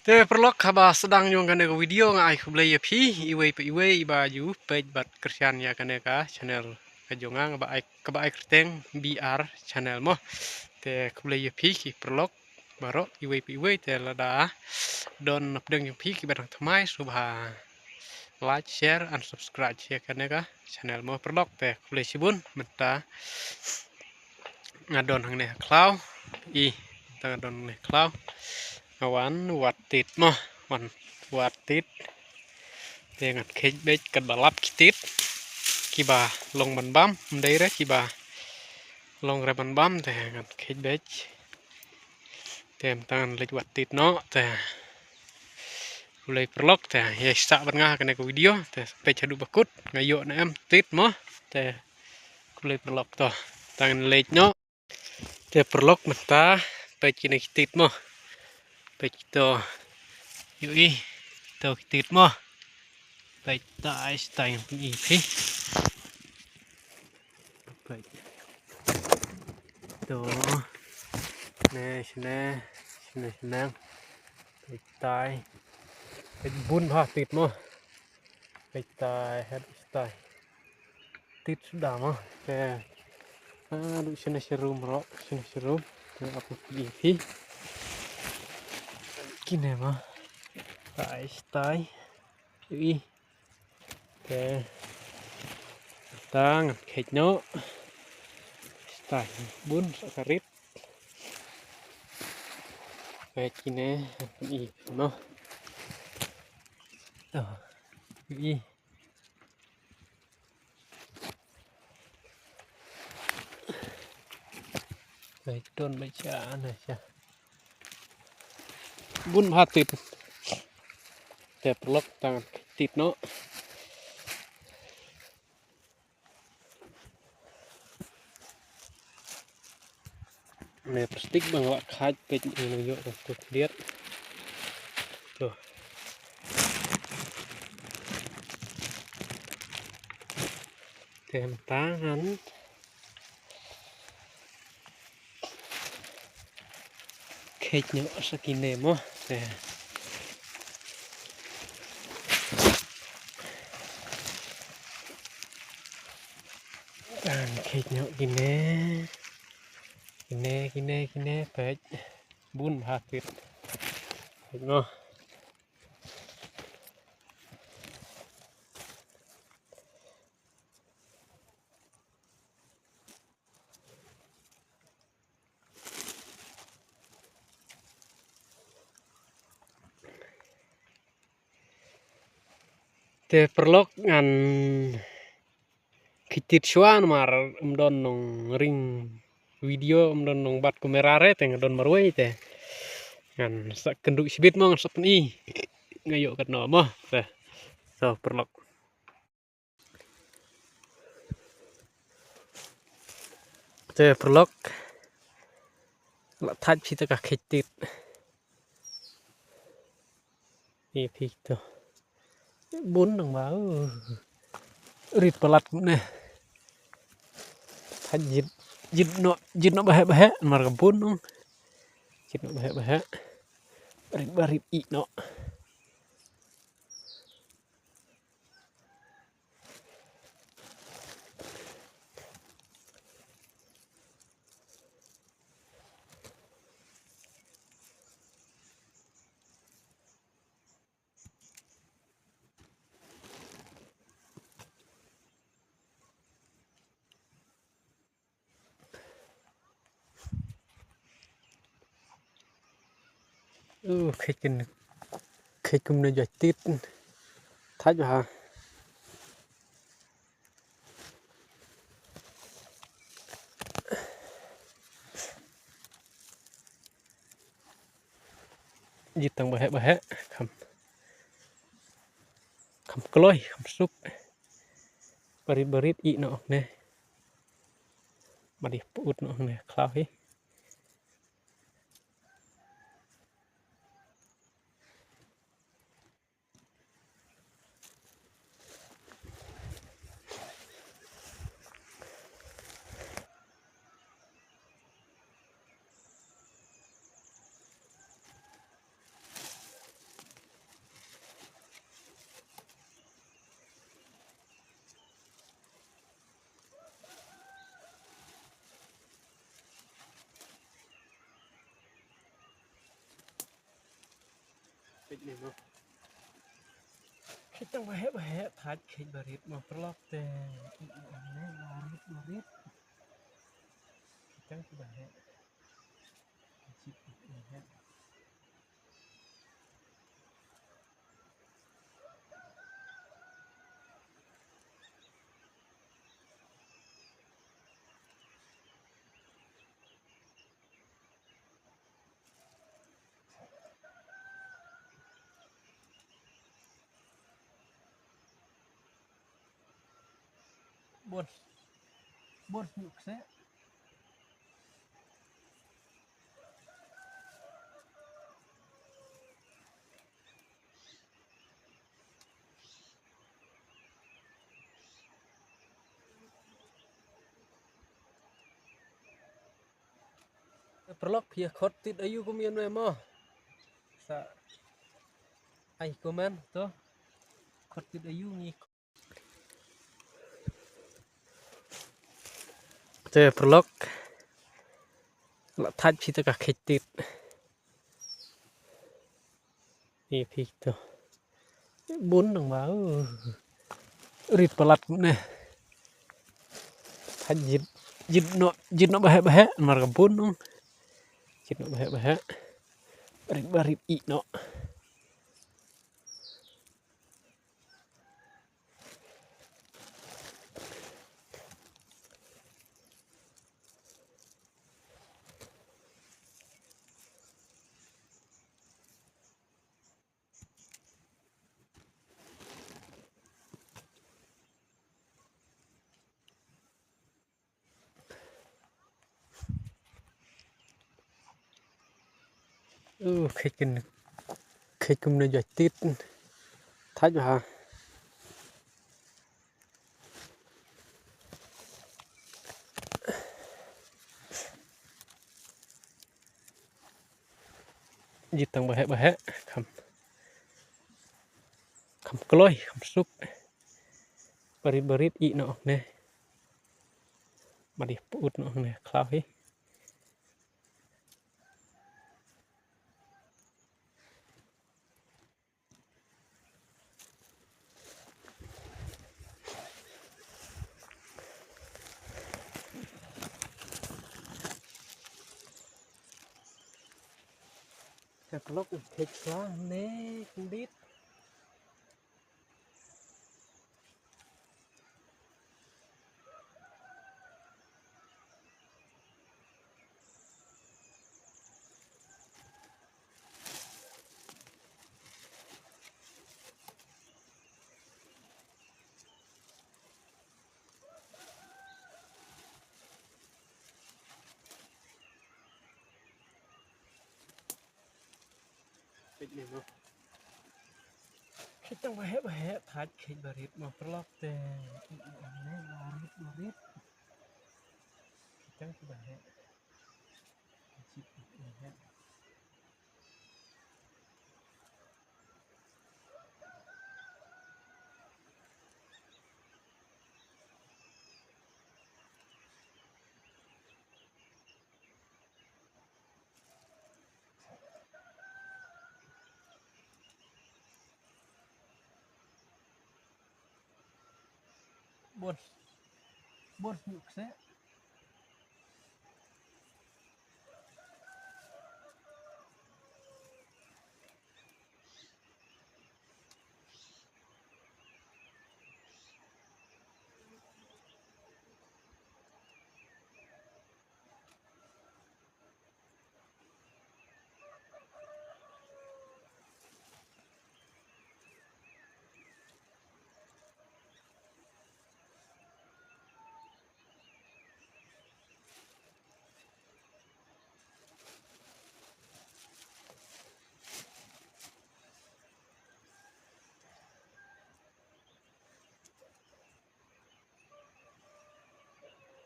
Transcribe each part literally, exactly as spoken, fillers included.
Te paralok, haba sdang jong kane ka video nga ai khublei ïa phi iwei pa iwei iba ju peit bad kyrshan ïa kane ka channel ka jong nga, kaba ai, kaba ai kyrteng B R channel mo. Te khublei ïa phi ki paralok baroh iwei pa iwei. Te lada don napdeng jong phi kiba dang thymmai, sngewbha like, share and subscribe ïa kane ka channel mo paralok. Te khublei shibun. Mynta nga don hangne ha khlaw. I, mynta nga don hangne ha khlaw. Nga wan wad tit mo, wan wad tit. Te ngan kheit beit katba lap ki tit kiba long ban bam, ym dei re kiba long re ban bam, te ngan kheit beit. Te mynta ngan leit wad tit noh. Te khublei paralok, te ïa sah bad nga ha kane ka video, te peit haduh ba kut nga ïoh ne em tit mo. Te khublei paralok, to mynta ngan leit noh. Te paralok, mynta peit kine ki tit mo. Peit kito. Ïohi kito ki tit mo. Peit, tai, tai ngan pyni phi. Peit. To. Ne, shane, shane, shane. Peit, tai. Peit, bun bha tit mo. Peit, tai, het, tai. Tit suda mo. Te, ah, haduh shane sharum ruh, shane sharum. Te ap ïa phi. Kine mo. Tai, tai. Ïohi. Te mynta ngan kheit noh. Tai, bun sa ka rit. Peit kine, i noh. To, i. Peit, don beit sha, na sha. Bun bha tit. Te paralok, mynta ngan kheit tit noh. Ne plastik ba nga la kheit, peit, ngan ïoh ruh tu khyndiat. To. Te mynta ngan kheit noh sa kine mo. Te. Ngan kheit noh kine. Kine, kine, kine, peit. Bun bha tit. Peit mo. Te paralok, ngan kheit tit shuwa namar ym don nongring video, ym don nongbat kamera re, te nga don marwei te. Ngan sa kynduh shibit mo, ngan sa pyni. Nga ïoh katno mo. Te. To paralok. Te paralok. La thait phi te ka kheit tit. Ïa phi to. Bun nang ba. Uh. Rit palat ne. Thait jit, jit noh, jit noh ba heh ba heh, namar ka bun nang. Jit noh ba heh ba heh. Rit ba rit, ih noh. Uh, kheit kin, kheit kumne jait tit. Thait bha. Jit tang ba heh ba heh, kham, kham kloi, kham suk. Barit barit, ih noh ne. Ba dei put noh ne, khlaw hi. Khit tang ba heh ba heh, thait khit ba rit mo paralok te. Rit ba rit. Khit tang khit ba heh. Khit ba heh. Bun. Bun, nuk se. Paralok, ïa khot tit aïu kum ïa nwe mo. Sa ai comment to. Khot tit aïu ngi. Te paralok, la thait phi ta ka khit tit. Ïa phi to. Bun nang ba, uh. Rit palat kumne. Thait jit, jit noh, jit noh ba heh ba heh, namar ka bun nang. Jit noh ba heh ba heh. Rit ba rit ih noh. Uh, khit kin, khit kumne jot tit. Thait ba ha. Jit tang ba heh ba heh, kham, kham kloi, kham suk. Ba rit ba rit ih noh ne. Ba dei put noh ne, khlaw hi. Ka klok u thik sla ne kundit. Khit tang ba heh ba heh, thait khit ba rit mo paralok te. Rit ba rit. Khit tang khit ba heh. Khit ba heh. Bun. Bun, nuk se.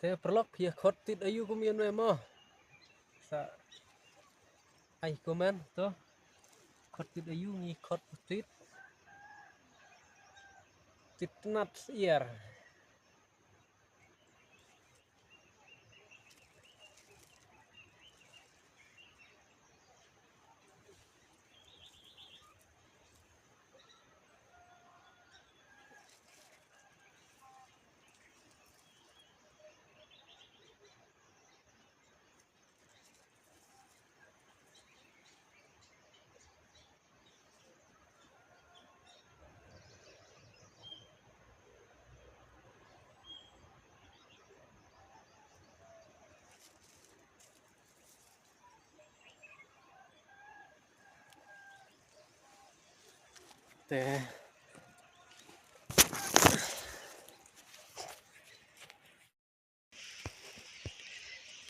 Te paralok, ïa khot tit aïu kum ïa nwe mo. Sa ai comment to. Khot tit aïu ngi khot tit. Tit nat iar. Te.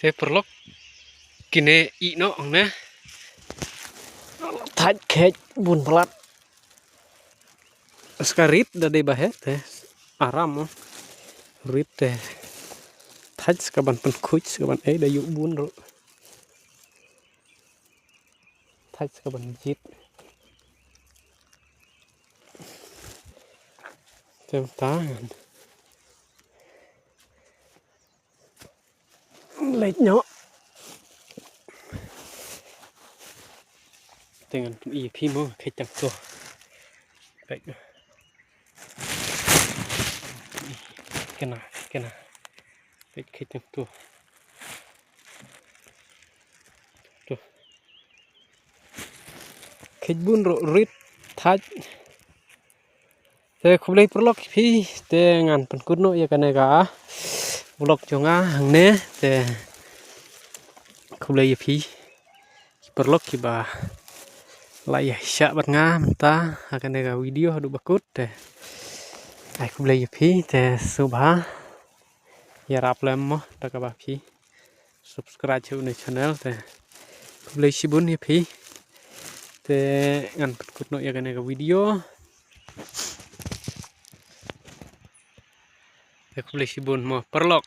Te paralok, kine ïeh noh ne. Thait kheit bun palat. Ska rit da dei ba heh te. Aram mo. Rit te. Thait ska ban pynkhuid, ska ban ei da ïuh bun ruh. Thait ska ban jied. Te mynta ngan leit noh. Te ngan pyni ïa phi mo, kheit tang to. Keit. Kena, kena. Keit, kheit tang to. To. Kheit bun ruh, rit, thait. Te khublei paralok ïa phi, te ngan pynkut noh ïa kane ka vlog jong nga hangne, te khublei ïa phi ki paralok kiba la ïa shah bad nga mynta ha kane ka video haduh ba kut, te ai khublei ïa phi, te sngewbha ïarap lem mo da kaba phi subscribe sha une u channel, te khublei shibun ïa phi. Te ngan pynkut noh ïa kane ka video. Te khublei shibun mo paralok.